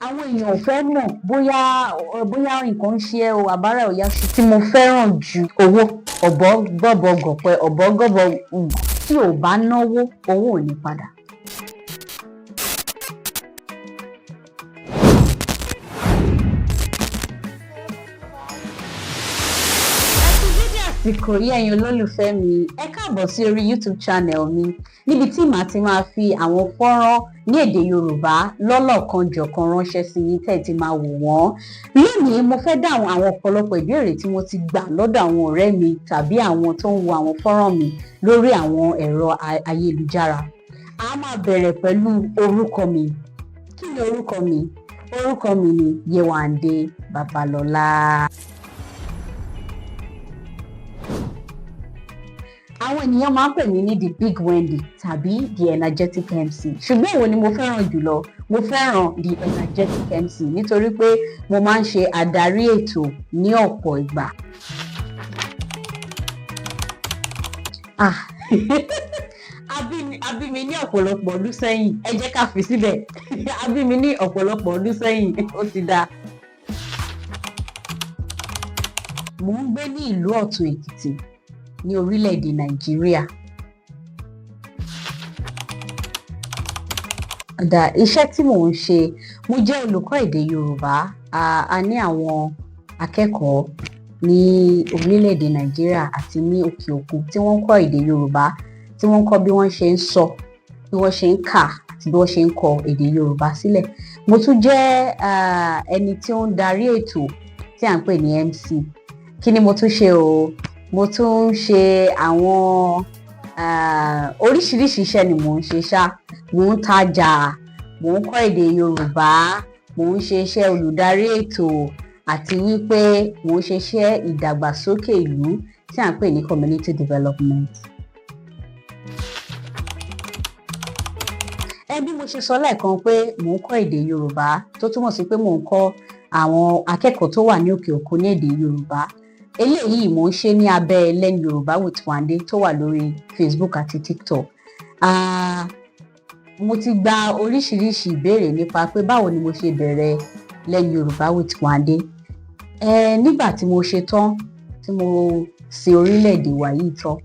Àwọn èèyàn ò fẹ́ mọ̀ bóyá nǹkan ń ṣe ẹ́ o, àbára ò yá. Tí mo fẹ́ràn ju owó ọ̀bọ gbọ́bọ gọ̀pẹ ọ̀bọ gọ́bọ tí ò bá náwó, owó ò ní padà. Ẹ kú dédé àsìkò yìí, ẹ̀yin olólùfẹ́ mi. Ẹ káàbọ̀ sí orí YouTube channel mi, níbi tí màá ti máa fi àwọn fọ́nrán ní èdè Yorùbá lọ́lọ́kan-jọ̀kan ránṣẹ́ sí yín tẹ́ ẹ ti máa wò wọ́n. Lónìí, mo fẹ́ dáhùn àwọn ọ̀pọ̀lọpọ̀ ìbéèrè tí mo ti gbà lọ́dọ̀ àwọn ọ̀rẹ́ mi tàbí àwọn tó ń wo àwọn fọ́nrán mi lórí àwọn ẹ̀rọ ayélujára. A máa bẹ̀rẹ̀ pẹ̀lú orúkọ mi. Kí ni orúkọ mi? Orúkọ mi ni Yewande Babalọlá. Àwọn ènìyàn máa ń pè mí ní The Big Wendy tàbí The Energetic MC, ṣùgbọ́n èwo ni mo fẹ́ràn jùlọ? Mo fẹ́ràn The Energetic MC nítorí pé mo máa ń ṣe àdarí ètò ní ọ̀pọ̀ ìgbà. Ah, a bí mi ní ọ̀pọ̀lọpọ̀ ọdún sẹ́yìn. Ẹ jẹ́ ká fi síbẹ̀. A bí mi ní ọ̀pọ̀lọpọ̀ ọdún sẹ́yìn, ó ti dáa. Mò ń gbé ní ìlú Ọ̀tún Èkìtì ní orílẹ̀-èdè Nàìjíríà. Ọ̀dà iṣẹ́ tí mò ń ṣe, mo jẹ́ olùkọ́ èdè Yorùbá. A ní àwọn akẹ́kọ̀ọ́ ní orílẹ̀-èdè Nàìjíríà àti ní òkè òkun tí wọ́n ń kọ́ èdè Yorùbá, tí wọ́n ń kọ́ bí wọ́n ṣe ń sọ, bí wọ́n ṣe ń kà àti bí wọ́n ṣe ń kọ èdè Yorùbá sílẹ̀. Mo tún jẹ́ ẹni tí ó ń darí ètò tí à ń pè ní MC. Kí ni mo tún ṣe o? Mo tún ń ṣe àwọn oríṣiríṣi iṣẹ́ ni mò ń ṣe ṣá. Mò ń tajà, mò ń kọ́ èdè Yorùbá, mò ń ṣe iṣẹ́ olùdarí ètò àti wípé mò ń ṣe iṣẹ́ ìdàgbàsókè ìlú tí à ń pè ní community development. Ẹ bí mo ṣe sọ lẹ́ẹ̀kan pé mò ń kọ́ èdè Yorùbá, tó túmọ̀ sí pé mò ń kọ́ àwọn akẹ́kọ̀ọ́ tó wà ní òkè òkun ní èdè Yorùbá. Eléyìí mò ń ṣe ní abẹ́ Learn Yorùbá with Wande tó wà lórí Facebook àti TikTok. Mo ti gba oríṣiríṣi ìbéèrè nípa pé báwo ni mo ṣe bẹ̀rẹ̀ Learn Yorùbá with Wande. Nígbà tí mo ṣe tán, tí mo sin orílẹ̀-èdè wa yìí tán,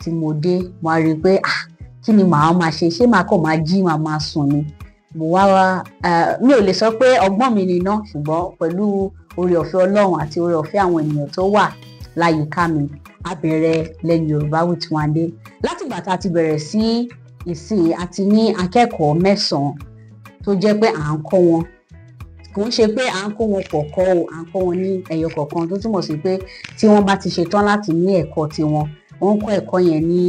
tí mo dé, mo á rí i pé, ah, kí ni màá máa ṣe? Ṣé màá kàn máa jí, màá máa sùn ni? Mo wá, mi ò lè sọ pé ọgbọ́n mi ni ná, ṣùgbọ́n pẹ̀lú oore ọ̀fẹ́ Ọlọ́run àti oore ọ̀fẹ́ àwọn ènìyàn tó wà láyìíká mi, a bẹ̀rẹ̀ Learn Yorùbá with Wande. Látìgbà tá a ti bẹ̀rẹ̀ sí ìsìn, a ti ní akẹ́kọ̀ọ́ 9 tó jẹ́ pé à ń kọ́ wọn. Kò ń ṣe pé à ń kó wọn pọ̀ kọ́ o, à ń kọ́ wọn ní ẹyọ kọ̀ọ̀kan, tó túmọ̀ sí pé tí wọ́n bá ti ṣe tán láti ní ẹ̀kọ́ tiwọn, wọ́n ń kọ́ ẹ̀kọ́ yẹn ní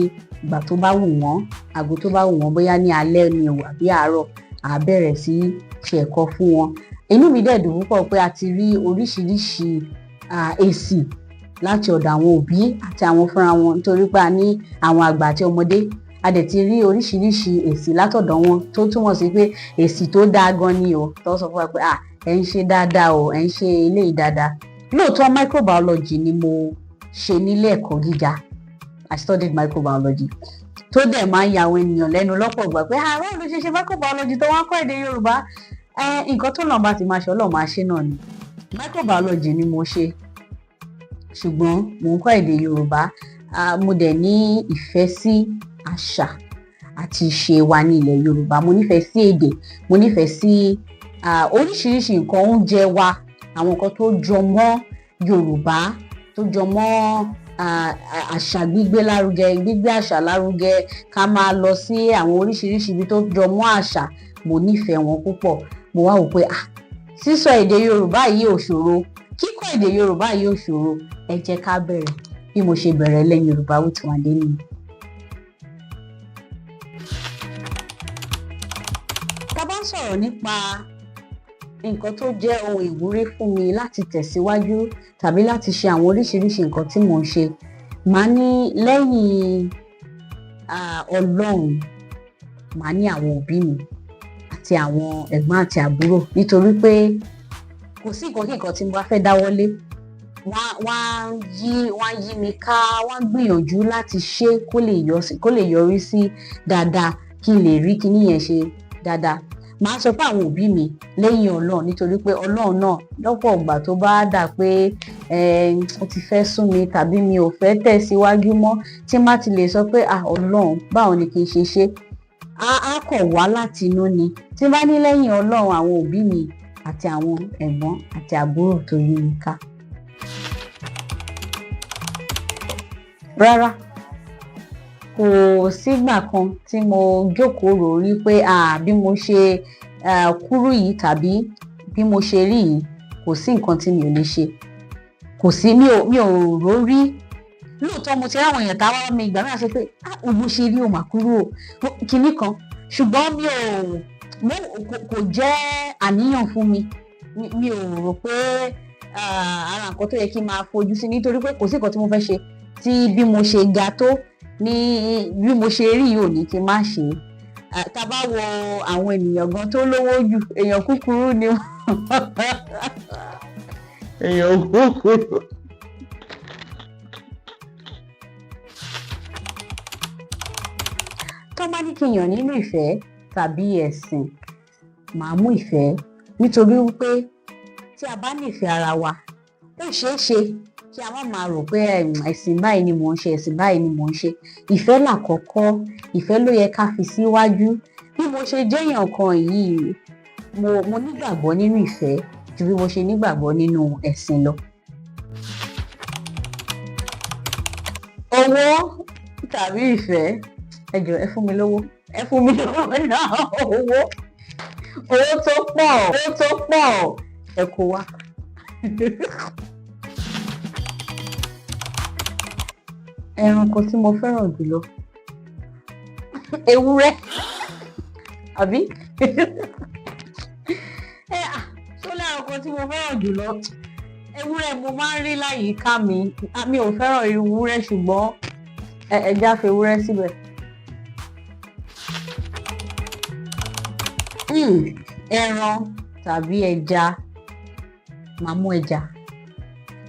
ìgbà tó bá wù wọ́n, àgbo tó bá wù wọ́n, bóyá ní alẹ́ ni o àbí àárọ̀, à bẹ̀rẹ̀ sí ṣe ẹ̀kọ́ fún wọn. Inú mi dẹ̀ dùn púpọ̀ pé a ti rí oríṣiríṣi èsì láti ọ̀dọ̀ àwọn òbí àti àwọn fúnra wọn, nítorí pé a ní àwọn àgbà àti ọmọdé. A dẹ̀ ti rí oríṣiríṣi èsì látọ̀dọ̀ wọn, tó túmọ̀ sí pé èsì tó dáa gan ni o, tó sọ fún wa pé, ah, ẹ̀ ń ṣe dáadáa o, ẹ̀ ń ṣe eléyìí dáadáa. Lóòótọ́, microbiology ni mo ṣe nílé ẹ̀kọ́ gíga. I studied microbiology, tó dẹ̀ máa ń ya àwọn ènìyàn lẹ́nu lọ́pọ̀ ìgbà pé, ah, báwo ló ṣe ṣe microbiology tó wá kọ́ èdè Yorùbá? Nǹkan tó lọ́n bá ti máa ṣe, Ọlọ́run máa ṣe náà ni. Microbiology ni mo ṣe, ṣùgbọ́n mò ń kọ́ èdè Yorùbá. Mo dẹ̀ ní ìfẹ́ sí àṣà àti ìṣe wa ní ilẹ̀ Yorùbá. Mo nífẹ̀ẹ́ sí èdè, mo nífẹ̀ẹ́ sí oríṣiríṣi nǹkan, oúnjẹ wa, àwọn nǹkan tó jọ mọ́ Yorùbá, tó jọ mọ́ àṣà gbígbé lárugẹ, gbígbé àṣà lárugẹ, ká máa lọ sí àwọn oríṣiríṣi ibi tó jọ mọ́ àṣà. Mo nífẹ̀ẹ́ wọn púpọ̀. Mo wá wò pé, ah, sísọ èdè Yorùbá yìí ò ṣòro, kíkọ́ èdè Yorùbá yìí ò ṣòro, ẹ jẹ́ ká bẹ̀rẹ̀. Bí mo ṣe bẹ̀rẹ̀ Learn Yorùbá with Wande nìyí. Tá a bá ń sọ̀rọ̀ nípa nǹkan tó jẹ́ ohun ìwúrí fún mi láti tẹ̀síwájú tàbí láti ṣe àwọn oríṣiríṣi nǹkan tí mò ń ṣe, màá ní lẹ́yìn Ọlọ́run, màá ní àwọn òbí mi àti àwọn ẹ̀gbọ́n àti àbúrò, nítorí pé kò sí nǹkan kí nǹkan tí mo bá fẹ́ dáwọ́lé, wọ́n á yí mi ká, wọ́n á gbìyànjú láti ṣe kó lè yọrí sí dáadáa, kí n lè rí kinní yẹn ṣe dáadáa. Màá sọ pé àwọn òbí mi lẹ́yìn Ọlọ́run, nítorí pé Ọlọ́run náà, lọ́pọ̀ ìgbà tó bá dà pé ó ti fẹ́ sún mi tàbí mi ò fẹ́ tẹ̀síwájú mọ́, tí má ti lè sọ pé, "Ah, Ọlọ́run, báwo ni kí n ṣe ṣe?" Á kọ̀ wá láti inú ni. Tí bá ní lẹ́yìn Ọlọ́run, àwọn òbí mi àti àwọn ẹ̀gbọ́n àti àbúrò tó yí mi ká. Rárá, kò sígbà kan tí mo jókòó rò rí pé bí mo ṣe kúrú yìí tàbí bí mo ṣe rí yìí, kò sí nǹkan tí mi ò lè ṣe. Kò sí, mi ò rò rí. Lóòótọ́, mo ti rí àwọn èèyàn táwọn mi ìgbà mìíràn sọ pé, "Ah, bó ṣe rí o mà kúrú o," kinní kan, ṣùgbọ́n mi ò mo kò jẹ́ àníyàn fún mi. Mi ò rò pé ara nǹkan tó yẹ kí n máa fojú sí, nítorí pé kò sí nǹkan tí mo fẹ́ ṣe tí bí mo ṣe ga tó ní bí mo ṣe rí yìí ò ní kí n má ṣe é. Tá a bá wo àwọn ènìyàn gan tó lówó jù, èèyàn kúkúrú ni wọ́n, èèyàn kúkúrú. Tó bá ní kí n yàn nínú ìfẹ́ tàbí ẹ̀sìn, màá mú ìfẹ́, nítorí wípé tí a bá nífẹ̀ẹ́ ara wa, ó ṣeé ṣe kí a má máa rò pé ẹ̀sìn báyìí ni mò ń ṣe, ẹ̀sìn báyìí ni mò ń ṣe. Ìfẹ́ làkọ́kọ́, ìfẹ́ ló yẹ ká fi síwájú. Bí mo ṣe jẹ́yàn kan yìí, mo nígbàgbọ́ nínú ìfẹ́ ju bí mo ṣe nígbàgbọ́ nínú ẹ̀sìn lọ. Owó tàbí ìfẹ́? Ẹ jọ̀ọ́, ẹ fún mi lówó, ẹ fún mi lówó náà, owó, owó tó pọ̀, owó tó pọ̀, ẹ kó wá. Ẹranko tí mo fẹ́ràn jùlọ, ewúrẹ́, àbí? Ẹ tó lẹ́ranko tí mo fẹ́ràn jùlọ, ewúrẹ́ mo máa ń rí láyìíká mi. Mi ò fẹ́ràn ewúrẹ́, ṣùgbọ́n ẹ já fi ewúrẹ́ síbẹ̀. Ẹran tàbí ẹja? Màá mú ẹja,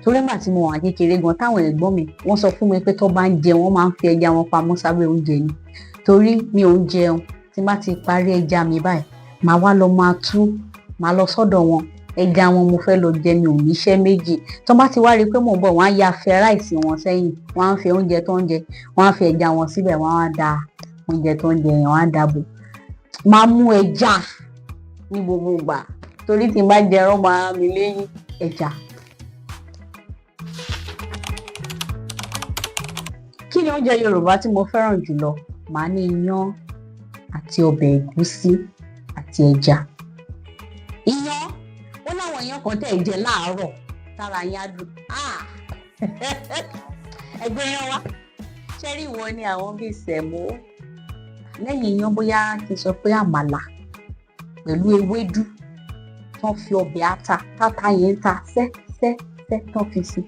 torí nígbà tí mo wà kékeré gan, táwọn ẹ̀gbọ́n mi wọ́n sọ fún mi pé tó bá ń jẹun, wọ́n máa ń fi ẹja wọn pamọ́ sábẹ́ oúnjẹ ni, torí mi ò ń jẹun. Tí n bá ti parí ẹja mi báyìí, màá wá lọ máa tú, màá lọ sọ́dọ̀ wọn, ẹja wọn mo fẹ́ lọ jẹ, mi ò níṣẹ́ méjì. Tó bá ti wá rí i pé mò ń bọ̀, wọ́n á ya fẹ́ ráìsì wọn sẹ́yìn, wọ́n á fi oúnjẹ tó ń jẹ, wọ́n á fi ẹja wọn síbẹ̀, wọ́n á da oúnjẹ tó ń jẹ yẹn, wọ́n á dàbò. Máa mú ẹja ní gbogbo ìgbà, torí tí n bá jẹ ẹran, máa mi léyìn ẹja. Kí ni oúnjẹ Yorùbá tí mo fẹ́ràn jùlọ? Màá ní iyán àti ọbẹ̀ ẹ̀gúsí àti ẹja. Iyán, ó láwọn iyán kan tẹ̀ jẹ láàárọ̀ tára yín á dùn. Ẹgbẹ́ iyán wá. Ṣé rí ìwọ ni àwọn bíi sẹ̀mó? Lẹ́yìn iyán, bóyá kí n sọ pé àmàlà pẹ̀lú ewédú tán fi ọbẹ̀ ata táta yẹn ń ta sẹ́ sẹ́ sẹ́ tán fi sí.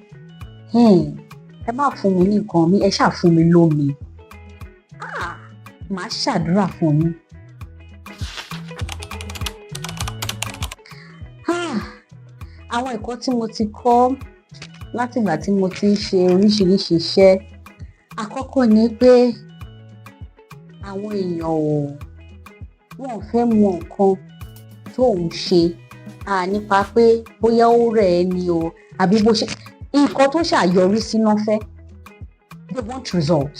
Ẹ má fún mi ní nǹkan mi, ẹ ṣáà fún mi lómi. Màá ṣàdúrà fún yín. Àwọn ẹ̀kọ́ tí mo ti kọ́ látìgbà tí mo ti ń ṣe oríṣiríṣi iṣẹ́. Àkọ́kọ́ ni pé àwọn èèyàn ò wọn ò fẹ́ mọ nǹkan tó ń ṣe nípa pé bóyá ó rẹ̀ ẹ́ ni o àbí bó ṣe nǹkan tó ṣàyọrí sí náà fẹ́. They want result.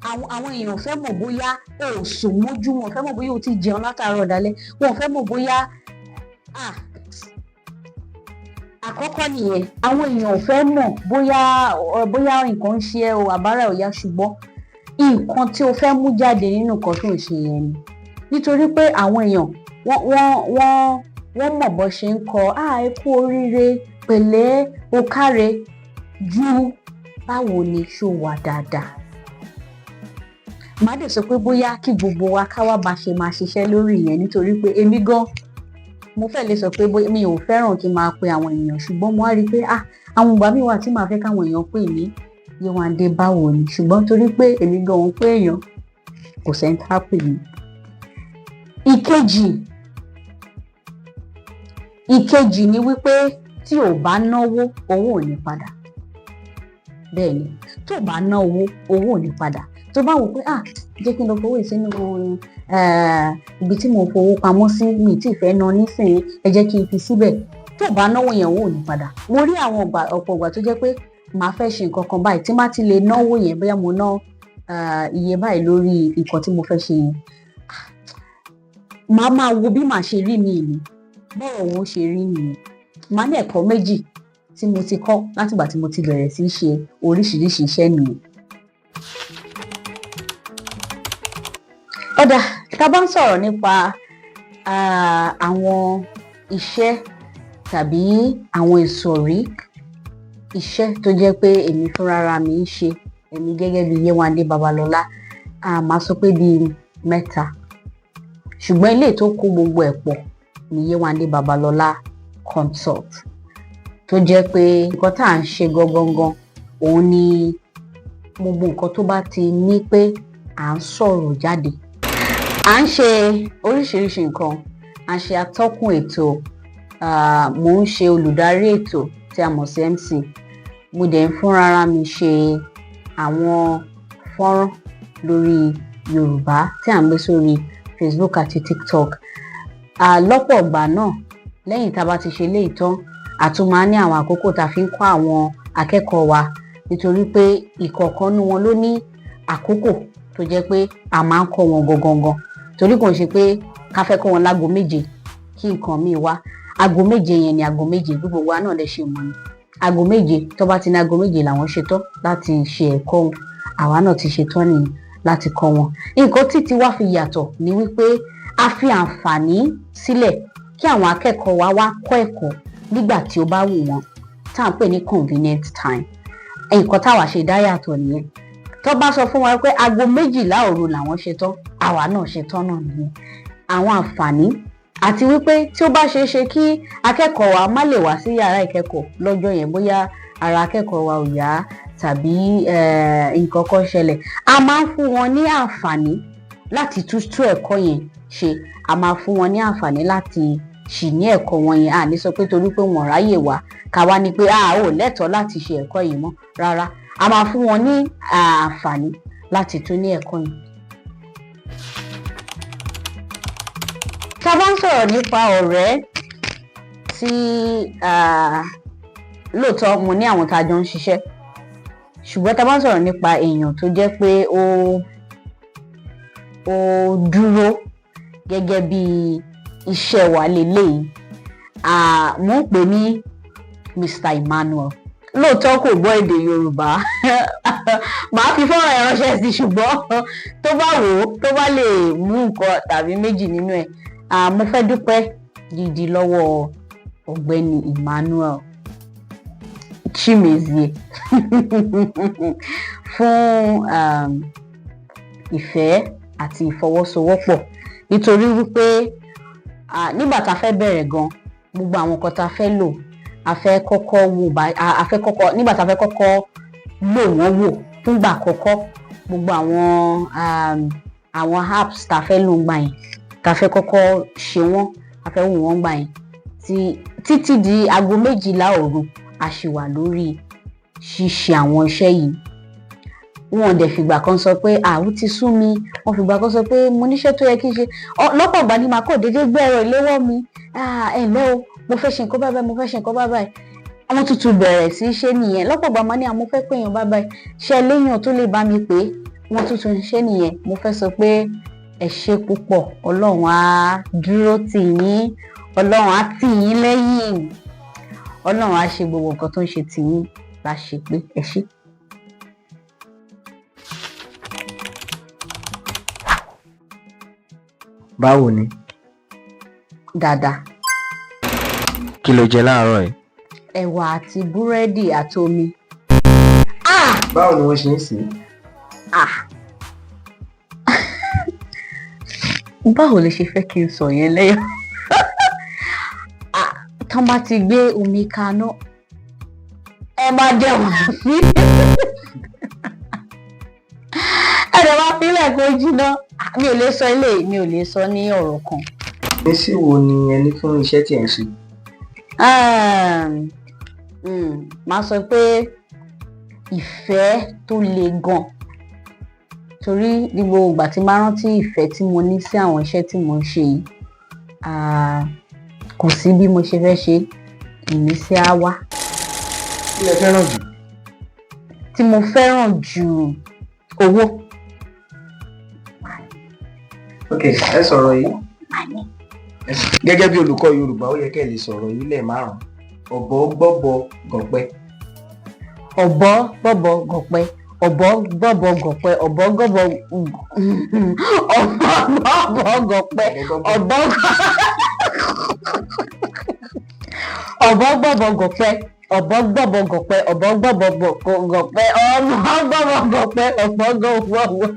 Àwọn èèyàn fẹ́ mọ̀ bóyá o ò sùn mójú, wọn fẹ́ mọ̀ bóyá o ti jẹun látàárọ̀ dalẹ́, wọn fẹ́ mọ̀ bóyá àkọ́kọ́ nìyẹn. Àwọn èèyàn ò fẹ́ mọ̀ bóyá nǹkan ń ṣe ẹ́ o, àbára ò yá, ṣùgbọ́n nǹkan tí o fẹ́ mú jáde nínú nǹkan tó ń ṣe yẹn ni, nítorí pé àwọn èèyàn wọ́n mọ̀ bó ṣe ń kọ "Ẹ kú oríire, pẹ̀lẹ́, o káre" ju "Báwo ni, ṣó wà dáadáa?" Màá dẹ̀ sọ pé bóyá kí gbogbo wa ká wá bá ṣe máa ṣiṣẹ́ lórí ìyẹn, nítorí pé èmi gan mo fẹ́ lè sọ pé bóyá mi ò fẹ́ràn kí n máa pe àwọn èèyàn, ṣùgbọ́n mo wá rí i pé àwọn ìgbà míì wà tí màá fẹ́ káwọn èèyàn pè mí, "Yéwándé, báwo ni?" Ṣùgbọ́n torí pé èmi gan òun pé èèyàn kò sẹ́ni tá pè mí. Ìkejì ni wípé tí ò bá náwó, owó ò ní padà. Bẹ́ẹ̀ ni, tó bá ná owó, owó ò ní padà. Tó bá wò pé Jẹ́ kí n lọ fowó yìí sínú ibi tí mo fowó pamọ́ sí, mi ì tí ì fẹ́ ná nísìnyí, ẹ jẹ́ kí n fi síbẹ̀. Tó bá náwó yẹn, owó ò ní padà. Mo rí àwọn ọgbà, ọ̀pọ̀ ìgbà tó jẹ́ pé màá fẹ́ ṣe nǹkan kan báyìí, tí má ti lè náwó yẹn, bóyá mo ná iye báyìí lórí nǹkan tí mo fẹ́ ṣe yẹn, màá máa wo bí màá ṣe rí mi ní bọ́rọ̀ owó ṣe rí nìyẹn. Màá ní ẹ̀kọ́ méjì tí mo ti kọ́ látìgbà tí mo ti bẹ̀rẹ̀ sí í ṣe oríṣiríṣi iṣẹ́ nìyẹn. Ó dáa, tá a bá ń sọ̀rọ̀ nípa àwọn iṣẹ́ tàbí àwọn ìsọ̀rí iṣẹ́ tó jẹ́ pé èmi fúnra mi ń ṣe, èmi gẹ́gẹ́ bí Yéwándé Babalọ́lá, màá sọ pé bíi mẹ́ta, ṣùgbọ́n eléyìí tó kó gbogbo ẹ̀ pọ̀ ní Yéwándé Babalọ́lá Consult, tó jẹ́ pé nǹkan tá à ń ṣe gangan òun ni gbogbo nǹkan tó bá ti ní pé à ń sọ̀rọ̀ jáde. À ń ṣe oríṣiríṣi nǹkan. À ń ṣe atọ́kùn ètò, mò ń ṣe olùdarí ètò tí a mọ̀ sí MC, mo dẹ̀ ń fúnra mi ṣe àwọn fọ́nrán lórí Yorùbá tí à ń gbé sórí Facebook àti TikTok. Lọ́pọ̀ ìgbà náà, lẹ́yìn tá a bá ti ṣe eléyìí tán, a tún máa ń ní àwọn àkókò tá a fi ń kọ́ àwọn akẹ́kọ̀ọ́ wa, nítorí pé ìkọ̀ọ̀kan nínú wọn ló ní àkókò tó jẹ́ pé a máa ń kọ́ wọn gangan, torí kò ń ṣe pé ká fẹ́ kọ́ wọn láago 7 kí nǹkan míì wá. Aago 7 yẹn ni aago 7, bí gbogbo wa náà lè ṣe mọ̀ ni. Aago 7 tó bá ti ní aago 7 làwọn ṣetán láti ṣe ẹ̀kọ́ wọn, àwa náà ti ṣetán nìyẹn láti kọ́ wọn. Nǹkan tí tiwa fi yàtọ̀ ni wípé a fi àǹfààní sílẹ̀ kí àwọn akẹ́kọ̀ọ́ wa wá kọ́ ẹ̀kọ́ nígbà tí ó bá wù wọ́n, tá à ń pè ní convenient time. Nǹkan táwa ṣe dá yàtọ̀ nìyẹn. Tó bá sọ fún wa pé aago 12 òru làwọn ṣetán, àwa náà ṣetán náà nìyẹn. Àwọn àǹfààní àti wípé tí ó bá ṣeé ṣe kí akẹ́kọ̀ọ́ wa má lè wá sí yàrá ìkẹ́kọ̀ọ́ lọ́jọ́ yẹn, bóyá ara akẹ́kọ̀ọ́ wa ò yá tàbí nǹkan kan ṣẹlẹ̀, a máa ń fún wọn ní àǹfààní láti tún tún ẹ̀kọ́ yẹn ṣe. A máa fún wọn ní àǹfààní láti ṣì ní ẹ̀kọ́ wọn yẹn. A ní sọ pé torí pé wọn ráyè wá, ká wá ní pé a ò lẹ́tọ̀ọ́ láti ṣe ẹ̀kọ́ yìí mọ́. Rárá, a máa fún wọn ní àǹfààní láti tún ní ẹ̀kọ́ yẹn. Tá a bá ń sọ̀rọ̀ nípa ọ̀rẹ́ tí, lóòótọ́ mo ní àwọn tá a jọ ń ṣiṣẹ́, ṣùgbọ́n tá a bá ń sọ̀rọ̀ nípa èèyàn tó jẹ́ pé ó dúró gẹ́gẹ́ bí iṣẹ́ wa leléyìí, mo ń pè ní Mr. Emmanuel. Lóòótọ́ kò gbọ́ èdè Yorùbá, màá fi fọ́nrán ẹ̀ ránṣẹ́ sí, ṣùgbọ́n tó bá wò ó, tó bá lè mú nǹkan tàbí méjì nínú ẹ̀, mo fẹ́ dúpẹ́ gidi lọ́wọ́ ọ̀gbẹ́ni Emmanuel Chimezie fún ìfẹ́ àti ìfọwọ́sowọ́pọ̀, nítorí wípé nígbà tá a fẹ́ bẹ̀rẹ̀ gan, gbogbo àwọn nǹkan tá a fẹ́ lò, a fẹ́ kọ́kọ́ wò bá a fẹ́ kọ́kọ́, nígbà tá a fẹ́ kọ́kọ́ lò wọ́n wò fúngbà àkọ́kọ́, gbogbo àwọn apps tá a fẹ́ lò ńgbà yẹn, tá a fẹ́ kọ́kọ́ ṣe wọ́n, a fẹ́ wò wọ́n gbà yẹn, tí títí di aago 12 òru a ṣì wà lórí ṣíṣe àwọn iṣẹ́ yìí. Wọn ò dẹ̀ fìgbà kan sọ pé àwọn ti sú mi, wọn fìgbà kan sọ pé mo níṣẹ́ tó yẹ kí n ṣe. Lọ́pọ̀ ìgbà ni màá kọ̀ déédéé gbé ẹ̀rọ ìléwọ́ mi, "Ẹ ǹlẹ́ o, mo fẹ́ ṣe nǹkan báyìí báyìí, mo fẹ́ ṣe nǹkan báyìí báyìí." Àwọn tuntun bẹ̀rẹ̀ sí í ṣe nìyẹn. Lọ́pọ̀ ìgbà máa ní àwọn fẹ́ pèèyàn báyìí báyìí, ṣe léèyàn tó lè bá mi pè é, wọ́n tuntun ṣe nìyẹn. Mo fẹ́ sọ pé ẹ ṣé púpọ̀. Ọlọ́run á dúró tì yín, Ọlọ́run á tì yín lẹ́yìn, Ọlọ́run á ṣe gbogbo nǹkan tó ń ṣe tì yín láṣẹ pé ẹ ṣé. Báwo ni? Dáadáa. Kí ló jẹ láàárọ̀ yìí? Ẹ̀wà àti búrẹ́dì àti omi. Báwo ni wọ́n ṣe ń sè é? Ah! Báwo lè ṣe fẹ́ kí n sọ yẹn lẹ́yìn? Tán bá ti gbé omi kaná, ẹ máa jẹun sí. Ẹ dẹ̀ máa fílẹ̀ kó jiná. Mi ò lè sọ eléyìí, mi ò lè sọ ní ọ̀rọ̀ kan. Ìmísí wo ni ẹ ní fún iṣẹ́ tí ẹ̀ ń ṣe? Màá sọ pé ìfẹ́ tó le gan, Torí ní gbogbo ìgbà tí n bá rántí ìfẹ́ tí mo ní sí àwọn iṣẹ́ tí mo ń ṣe yìí, kò sí bí mo ṣe fẹ́ ṣe, ìmísí á wá. Kí lẹ fẹ́ràn jù? Tí mo fẹ́ràn jù, owó. Ok, ẹ sọ̀rọ̀ yìí. Gẹ́gẹ́ bí olùkọ́ Yorùbá, ó yẹ kẹ́ ẹ lè sọ̀rọ̀ yìí lẹ̀ márùn-ún. Ọ̀bọ gbọ́bọ gọ̀pẹ. Ọ̀bọ gbọ́bọ gọ̀pẹ, ọ̀bọ gbọ́bọ gọ̀pẹ, ọ̀bọ gbọ́bọ, ọ̀bọ gbọ́bọ gọ̀pẹ, ọ̀bọ ọ̀bọ gbọ́bọ gọ̀pẹ, ọ̀bọ gbọ́bọ gọ̀pẹ, ọ̀bọ gbọ́bọ gọ̀pẹ, ọ̀bọ gbọ́bọ gọ̀pẹ, ọ̀bọ gbọ́bọ.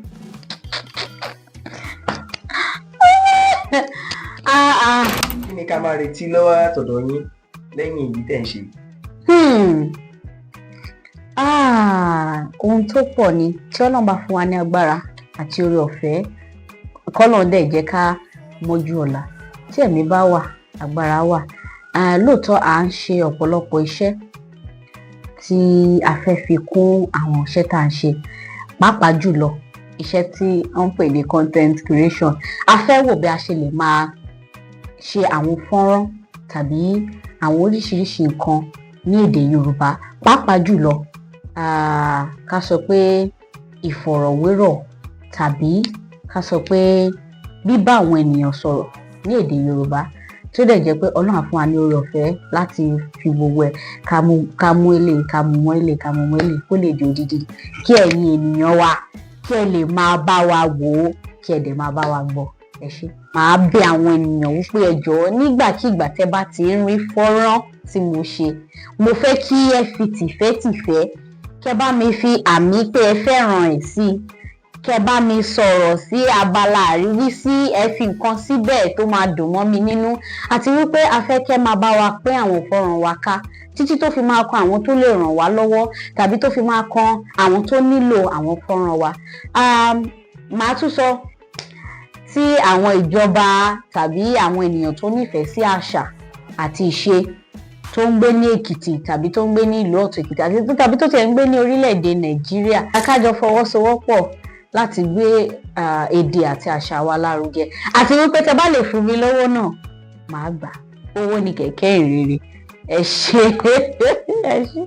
Ah, ah. Kí ni ká máa retí lọ́wọ́ àtọ̀dọ̀ yín lẹ́yìn èyí tẹ̀ ń ṣe? Ah, ohun tó pọ̀ ni. Tí Ọlọ́run bá fún wa ní agbára àti oore ọ̀fẹ́, kọ́lọ́run dẹ̀ jẹ́ ká mójú ọ̀la. Tí ẹ̀mí bá wà, agbára wà. Ah, lóòótọ́, à ń ṣe ọ̀pọ̀lọpọ̀ iṣẹ́ tí a fẹ́ fi kún àwọn iṣẹ́ tá à ń ṣe, pàápàá jùlọ iṣẹ́ tí wọ́n ń pè ní content creation. A fẹ́ wò bí a ṣe lè máa ṣe àwọn fọ́nrán tàbí àwọn oríṣiríṣi nǹkan ní èdè Yorùbá, pàápàá jùlọ ká sọ pé ìfọ̀rọ̀wérọ̀ tàbí ká sọ pé bíbá àwọn ènìyàn sọ̀rọ̀ ní èdè Yorùbá, tó dẹ̀ jẹ́ pé Ọlọ́run á fún wa ní oore ọ̀fẹ́ láti fi gbogbo ẹ̀, ká mú eléyìí, ká mú mọ́ eléyìí, ká mú mọ́ eléyìí, kó lè di odidi, kí ẹ̀yin ènìyàn wa, kí ẹ lè máa bá wa wò ó, kí ẹ dẹ̀ máa bá wa gbọ́. Ẹ ṣé. Màá bẹ̀ àwọn ènìyàn wípé ẹ jọ̀ọ́, nígbàkigbà tẹ́ bá ti ń rí fọ́nrán tí mo ṣe, mo fẹ́ kí ẹ fi tìfẹ́tìfẹ́ kẹ́ bá mi fi àmì pé ẹ fẹ́ràn ẹ̀ sí, kẹ́ bá mi sọ̀rọ̀ sí abala àríwísí, ẹ fi nǹkan síbẹ̀ tó máa dùn mọ́ mi nínú, àti wípé a fẹ́ kẹ́ máa bá wa pín àwọn fọ́nrán wa ká títí tó fi máa kan àwọn tó lè ràn wá lọ́wọ́ tàbí tó fi máa kan àwọn tó nílò àwọn fọ́nrán wa. Màá tún sọ tí àwọn ìjọba tàbí àwọn ènìyàn tó nífẹ̀ẹ́ sí àṣà àti ìṣe tó ń gbé ní Èkìtì tàbí tó ń gbé ní ìlú Ọ̀tún Èkìtì àti tàbí tó tiẹ̀ ń gbé ní orílẹ̀-èdè Nàìjíríà, ká jọ fọwọ́sowọ́pọ̀ láti gbé èdè àti àṣà wa lárugẹ, àti wípé tẹ bá lè fún mi lówó náà, màá gbà. Owó ni kẹ̀kẹ́ ìrere. Ẹ ṣé, ẹ ṣé.